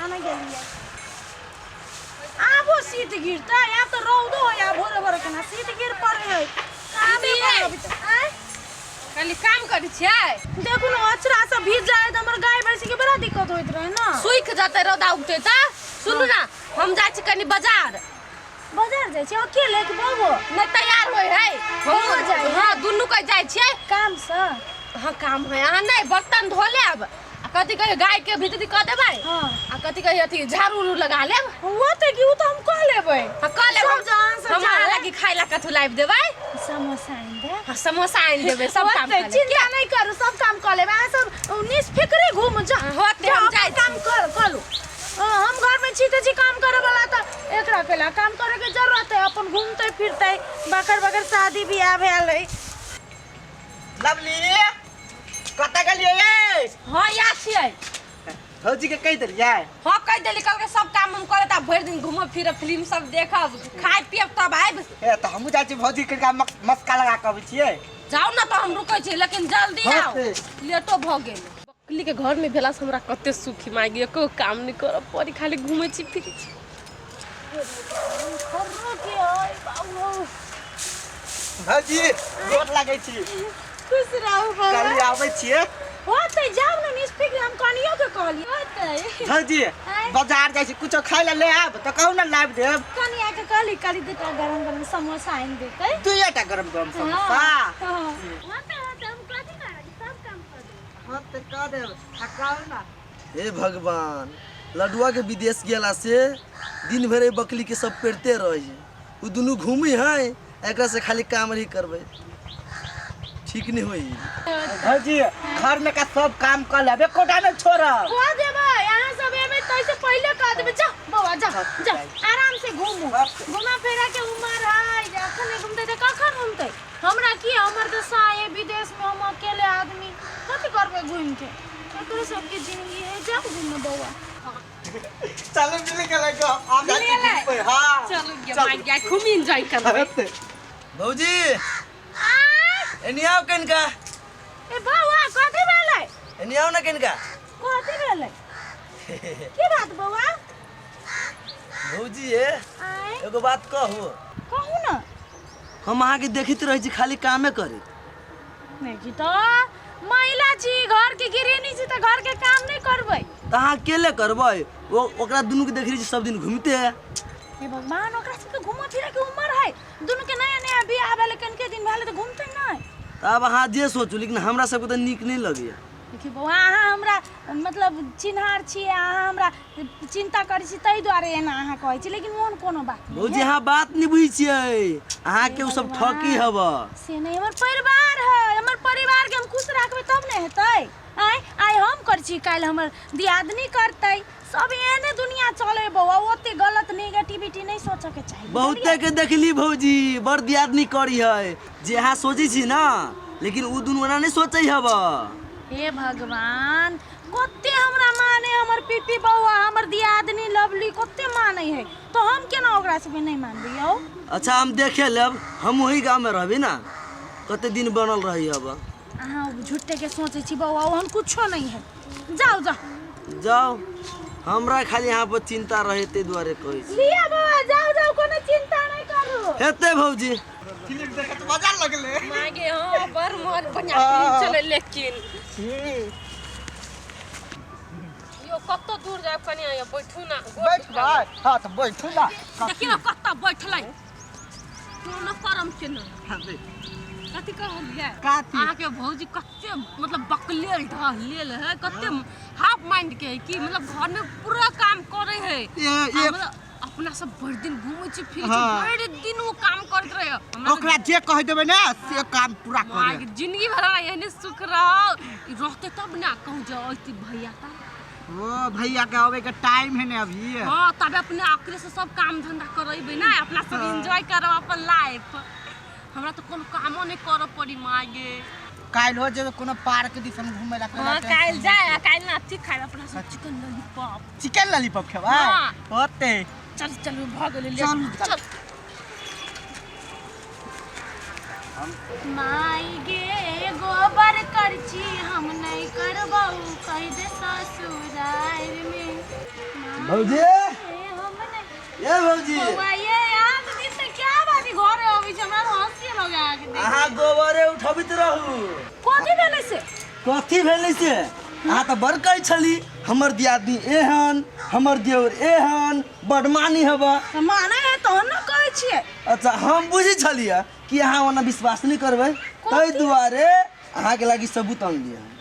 आने गेलियै। आबो शीत गिरतै, आब तऽ रौदो है, आब भोरे भोरे केना शीत गिर पड़ै है। कामे करबै तऽ आँय? खाली काम करै छियै। देखू ने, अचरा सब भीज जाय तऽ हमर गाय भैंसी के बड़ा दिक्कत होइत रहे ने। सुखि जेतै रौदा उगतै तऽ। सुनू ने, हम जाइ छी कनि बाजार। बाजार जाइ छी अकेले कि बबो? नहि तैयार होइ है। बबो जाइ है? हँ, दुनू के जाइ छियै। काम से? हँ, काम है। अहाँ नहि बर्तन धो लेब आ कथी कहै गाय के भीतरी कऽ देबै। हाँ। आ कथी कहै अथी झाड़ू उड़ू लगा लेब। वो तऽ कि ओ तऽ हम कऽ लेबै। हाँ, कऽ लेब। सब हम जहाँ से हम जाए। अहाँ लागी खाय ला कथू लाबि देबै। समोसा आनि देब। हाँ, समोसा आनि देबै, सब काम होतै, कऽ लेब। चिंता नहीं करू, सब काम कऽ लेबै। अहाँ सब निष्फिक्रे घूम जा। होतै, जा, हम अपन जाइ छी। काम कर करू। हाँ, हम घर में छी तऽ छी काम करे वाला, तऽ एकरा केला काम करे के जरूरत है? अपन घूमते फिरते बकर बकर शादी बियाह भेल है। लवली, कतऽ गेलियै ये? हाँ, या छियै। भौजी के कहि देलियै? हाँ, कहि देली। कहलकै सब काम हम करत आ भरि दिन घूमब फिरब, फिल्म सब देखब, खाय पियब, तब आबि। ए तऽ हमहूँ जाइ छी, भौजी के मस्का लगा कऽ अबै छियै। जाउ ने तऽ, हम रुकै छी, लेकिन जल्दी हाँ, आउ। ते। लेटो भऽ गेल। बकली के घर में भेला से हमरा कते सुखी मागि, एको काम नहीं करऽ पड़ी, खाली घूमै छी फिरै छी। खर्रो के है बाबू। भौजी, गोर लागै छी। खुश रहू बौआ। काल्हि आबै छियै। होतै, जाउ ने निष्फिक्र, हम कनियो के कहलियै होतै। भौजी, आँय? बाजार जाइ छी, कुछो खाय लए ले आयब तऽ कहू ने, लाबि देब। कनिया के कहली, कहली दूटा गरम गरम समोसा आनि देतै। दुइये टा गरम गरम समोसा? हाँ। होतै होतै, हम कथी करब, सब काम कर देबै। हाँ तऽ कऽ देब आ कहू ने। हे भगवान, लडुआ के विदेश गेला से दिन भरि एहि बकली के सब पेरते रही। ओ दुनू घूमी है, एकरा से खाली काम रही करबै, ठीक नहीं होई। भौजी, घर में का सब काम कर लेब, एकोटा नहीं छोड़ब। कह देबै, अहाँ सब एबै तै से पहिले कह देबै। जा बौआ, जा जा, आराम से घूमू। घुमा फिरा के उमर है, जे अखन नहि घूमतै तऽ कखन घूमतै? हमरा की, हमर तऽ साये विदेश में, हम अकेले आदमी कथी करबै घूमि के? एकरो सबके जिंदगी है। जाउ घूमू बौआ। चलू, मिल गेलै गप, आब जाइ छी घूमबै। हाँ। चलू गे माय गे, खूब एंजॉय करबै। भौजी, एनी आओ कनिका। ए बौआ, कथी भेलै? एनी आओ ना कनिका। कथी भेलै? की बात बौआ? भौजी, ए आँय? एगो बात कहू? कहू ने। हम अहाँके देखैत रहै छी खाली कामे करैत। नहीं की तऽ महिला छी, घर के गृहिणी छी, तऽ घर के काम नहीं करबै? तऽ अहाँ अकेले करबै? ओ ओकरा दुनू के देख रही छी सब दिन घूमते है। हे भगवान, ओकरा सबके घूमऽ फिरे के उम्र है। दुनू के नया नया बियाह भेलै, कनिके दिन भेलै, तऽ घूमतै नहि? तऽ आब अहाँ जे सोचू, लेकिन हमरा सबके तऽ नीक नहि लगैया। देखियौ बौआ, अहाँ हमरा मतलब चिन्हार छियै, अहाँ हमरा चिन्ता करै छी, ताहि दुआरे एना अहाँ कहै छी, लेकिन ओहन कोनो बात नहि भौजी, है। अहाँ बात नहि बुझै छियै, अहाँके ओ सब भगवान। ठकी हब। से नहि, हमर परिवार है, हमर परिवार के हम खुश राखबै तब ने हेतै। आँय, आइ हम करै छी, काल्हि हमर दियादनी करतै, सब एहने दुनिया चले बौआ। ओते गलत नेगेटिविटी नहि सोचऽ के चाही। बहुते के देखली भौजी, बड़ दियादनी करी है जे अहाँ सोचै छी ना, लेकिन ओ दुनू एना नहि सोचै हब। हे भगवान, कते हमरा माने हमर पीपी बौआ, हमर दियादनी लवली कते माने है, तो हम केना ओकरा सबके नहि मानबै यौ? अच्छा, हम देखे लेब, हम वही गाँव में रहबी ना, कते दिन बनल रही हब। अहाँ झूठे के सोचै छी बौआ, ओहन कुछो नहीं है। जाओ जाओ। जाओ, हमरा खाली यहाँ पर चिंता रहे ताहि दुआरे कहै छी। लिया बौआ, जाओ जाओ, कोनो चिंता नहीं करू। हेतै भौजी। फिल्म देखे तऽ मजा लगलै। मागे, हाँ, बड़ मोन बढ़िया फिल्म चले, लेकिन यो कतौ दूर जाय कनि, आयो बैठू ना, गोड़ बैठ दुखाबै। भाइ, हाँ तऽ बैठू ना। देखियौ ने कतऽ बैठलै, कोनो करम के नहि। हाँ, बैठ। कथी कहलियै? कथी? अहाँके भौजी कते मतलब बकलेल ढहलेल है, कते हाफ माइंड के है कि मतलब घर में पूरा काम करे है। ए, आ ए, मतलब अपना सब भरि दिन घूमै छी फिरै छी, हाँ। भरि दिन वो काम करैत रहे। हमरा तऽ ओकरा जे कहि देबै ने से काम पूरा माँ करे। के जिंदगी भर हमरा एहने सुख रहो। ई रहते तब ना कहूँ जे अइती भैया तब। ओ भैया के आवे के टाइम है ने अभी। हाँ, तबे अपने अकरे से सब काम धंधा करेबै ना, अपना सब एंजॉय करब अपन लाइफ। हमरा तऽ कोनो कामो नहि करऽ पड़ी माँ गे। काल्हि हो जेबै कोनो पार्क दिसन घूमे ला। हाँ, काल्हि जाए आ काल्हि ना अथी खायब अपना सब चिकन लॉलीपॉप। चिकन लॉलीपॉप खेबै? हाँ। होते। चल चल, भऽ गेलै लेट। चल, चल। माय गे, गोबर करची हम नहीं करबौ, कह दे ससुरार में। भौजी, ये भौजी। बौआ ये यहाँ तऽ दिन तऽ क्या बाजी घरे अबै छै, हमरा हँसी लगा के देख। अहाँ गोबरे उठबैत रहू। कथी भेलै से? कथी भेलै से? अहाँ तऽ बड़ कहै छली हमर दियादनी एहन, हमर देवर एहन, बडमानी हेबा। तऽ मानै है तहन ने कहै छियै। अच्छा, हम बुझै छलियै कि अहाँ ओना विश्वास नहि करबै, ताहि दुआरे अहाँके लागी सबूत अनलियै।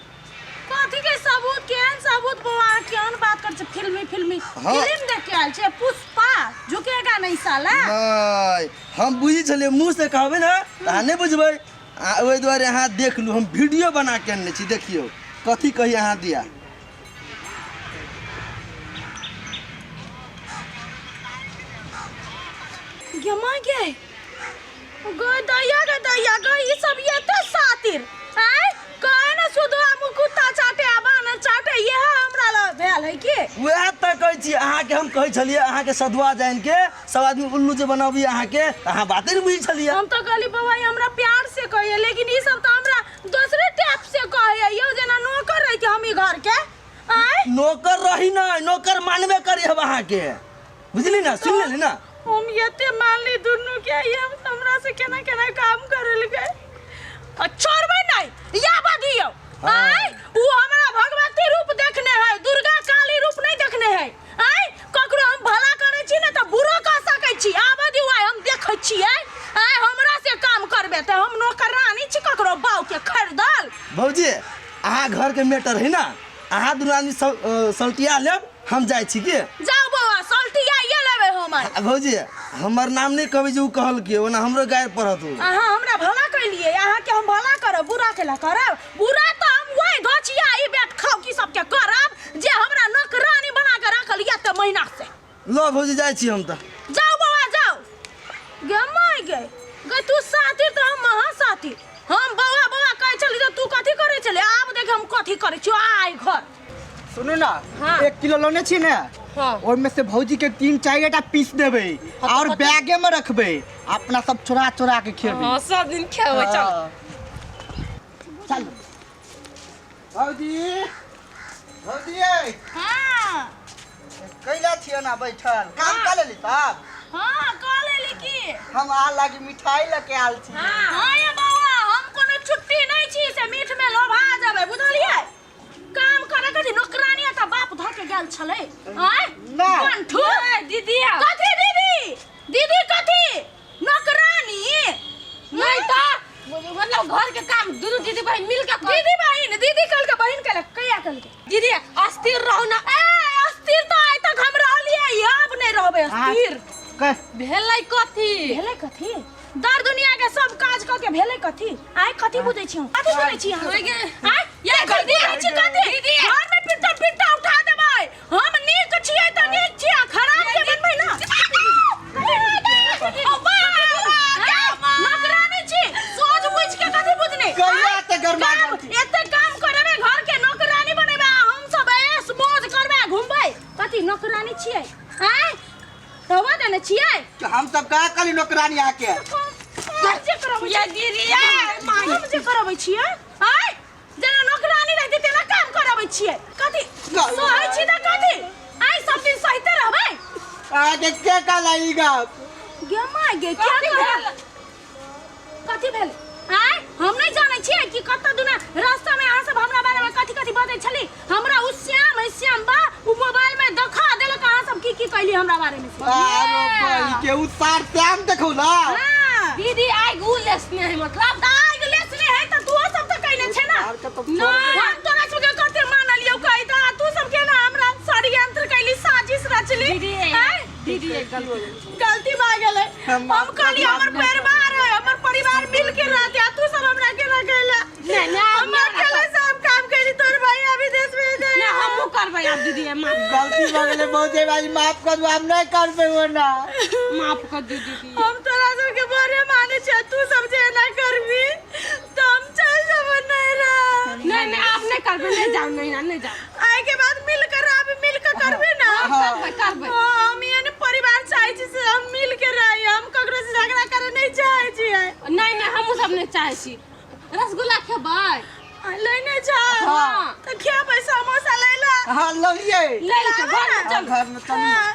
कथी के सबूत? केहन सबूत बौआ? अहाँ केहन बात करै छै? फिल्मी फिल्मी हाँ। फिल्म देख के आयल छै पुष्पा झुकेगा नहीं साला। नहि, हम बुझै छलियै मुँह से कहबै ने तऽ अहाँ नहि बुझबै, आ ओहि दुआरे अहाँ देख लू, हम वीडियो बना के अनने छी, देखियौ कथी कही अहाँ दिया। गे माँ गे, गई दैया गे दैया गई, ई सब एते सातिर आय कहे ने सुधवा मुकुत्ता चाटे आ बानर चाटे, इएह हमरा लग भेल है की? वएह तऽ कहै छी अहाँके, हम कहै छलियै अहाँके सदुआ जानि के सब आदमी उल्लू जे बनाबी अहाँके, तऽ अहाँ बाते नहि बुझै छलियै। हम तऽ कहली बौआ ई हमरा प्यार से कहैया, लेकिन ई सब तऽ हमरा दोसरे टाइप से कहैया यौ, जेना नौकर रही के हम ई घर के आय। नौकर रही नहि, नौकर मानबे करी हम अहाँके, बुझली ना? सुन लेली ना? हम एते मानली दुनू के, ये हमरा से केना केना काम करलकै आ छोड़बै नहीं या बदियो। आय उ हमरा भगवती रूप देखने है, दुर्गा काली रूप नहीं देखने है। आय ककरो हम भला करै छी ने तऽ बुरो कह सकै छी। आबऽ दियौ आइ हम देखै छियै। आय हमरा से काम करबे तऽ हम नौकरानी छी ककरो बाउ के खरीदल। भौजी, अहाँ घर के मेटर है ना, अहाँ दुनू आदमी सल्टिया लेब, हम जाइ छी की? जाउ बौआ, सल्टिया ये लेबै हम आइ। आ भौजी, हमर नाम नहि कहबै जे ओ कहलकै, ओना हमरो गारि पड़त ओ। अहाँ हमरा भला कैलियै, अहाँके हम भला करब, बुरा केला करब? बुरा तऽ हम वही घचिया ई बेट खाउ की सबके करब जे हमरा नौकरानी बना के राखल या तऽ महीना से। ल भौजी, जाइ छी हम तऽ। जाउ बौआ जाउ। गे माय गे, गे तू सातिर तऽ हम महा सातिर। हम बौआ बौआ कहै छली तऽ तू कथी करै छली? आब देख हम कथी करै छियौ आइ घर। सुनू ना। हाँ। 1 किलो लेने छी ने? हाँ। ओहिमे से भौजी के 3-4 टा पीस देबै और बैगे में रखबै, अपना सब चोरा चोरा के खेबै। हाँ, सब दिन खेबै, चल। हाँ। चल भौजी, भौजी यै। हाँ। कैला छियै ना बैठल? काम कर लेली सब? हाँ, कऽ लेली की। हम आ लागी मिठाई लके आयल छी। हाँ ये बौआ, हम कोनो छुट्टी नहीं छी से मीठ में लोभा जेबै, बुझलियै? काम करे के छै, नौकरानी तऽ बाप धऽ के गेल छलै आँय। ना। बंठू। दीदी। कथी दीदी? दीदी कथी नौकरानी? नहीं तो मतलब घर के काम दुनू दीदी बहन मिल के कर। दीदी बहिन, दीदी कल के बहिन कल कहिया कल के? दीदी, अस्थिर रहो ना। ए अस्थिर तो आइ तक हम रहलियै, आब नहीं रहबै अस्थिर। कह। भेलै कथी? भेलै कथी? दर दुनिया के सब काज क के भेलै कथी? आइ कथी बुझै छी हम? कथी बुझै छी अहाँ? होय गे। आइ ये कथी बुझै छी कथी? घर में पिट्टा पिट्टा उठा देबै। हम नीक छियै तऽ नीक छियै, आ खराब के बनबै ना। ओ बाप, नौकरानी छी सोच बुझ के कथी बुझने? कहिया ते गरमा काम गेल छी? एते काम करबै, घर के नौकरानी बनेबै, आ हम सब ऐश मौज करबै आ घुमबै। कथी नौकरानी छियै? आँय, रवा देने छियै? हम सब का कहली नौकरानी आके? हम जे करबै ये दीदी ये। हम जे करबै छियै, आँय, जेना नौकरानी रहतै तेना काम करबै छियै। कथी सहै छी तऽ कथी आइ सब दिन सहिते रहबै? आके के कहला ई गप? गे माय गे, क्या कथी कहल? कथी भेल आँय? हम नहि जानै छियै कि कतऽ दुना रास्ता में अहाँ सब हमरा बारे में कथी कथी बजै छली। हमरा उ श्याम है, श्याम बा, उ मोबाइल में देखा देलक अहाँ सब की की कहली हमरा बारे में से। अरे भाई के उ सार श्याम देखौ ना। हाँ। दीदी, आइ गु लेसने है मतलब। तऽ आगि लेसने है तऽ तू सब तऽ कैले छै ना। आर के तो ना। हम तोरा सबके कते मानलियौ कहि तऽ तू सब केना हमरा षड्यंत्र कैली, साजिश रचली? दीदी। आँय? दीदी, एक गलती गलती भऽ गेलै। हम हम कहली हमर परिवार है, हमर परिवार मिल के रहते, आ तू सब हमरा केना कहला? नहीं, नहीं, हम अकेले सब काम कैली, तोर भाई अभी देश में गए। ना, हमहूँ करबै आब दीदी, माफ। गलती भऽ गेलै भौजी भाई, माफ कर दू, हम नहीं करबै ओना। माफ कर दी दीदी। हम तोरा सबके बड़े माने छियै, तू सब जे एना करबी तऽ हम चल जेबो नैहरा। नहीं नहीं, आप नहीं करबै, नहीं जाओ, नहीं ना, नहीं जाओ। आइ के बाद मिल कर आबी, मिल कर करबे ना? करबै, करबै। हाँ, हम एहन परिवार चाहै छी से हम मिल के रही, हम ककरो से झगड़ा करे नहीं चाहै छियै। नहीं नहीं, हमहूँ सब नहीं चाहै छी। रसगुल्ला खेबै? लेने जा। हाँ। तऽ खेबै, समोसा लै ला। हाँ ललिए ले के घर में चल घर में चलू। हाँ।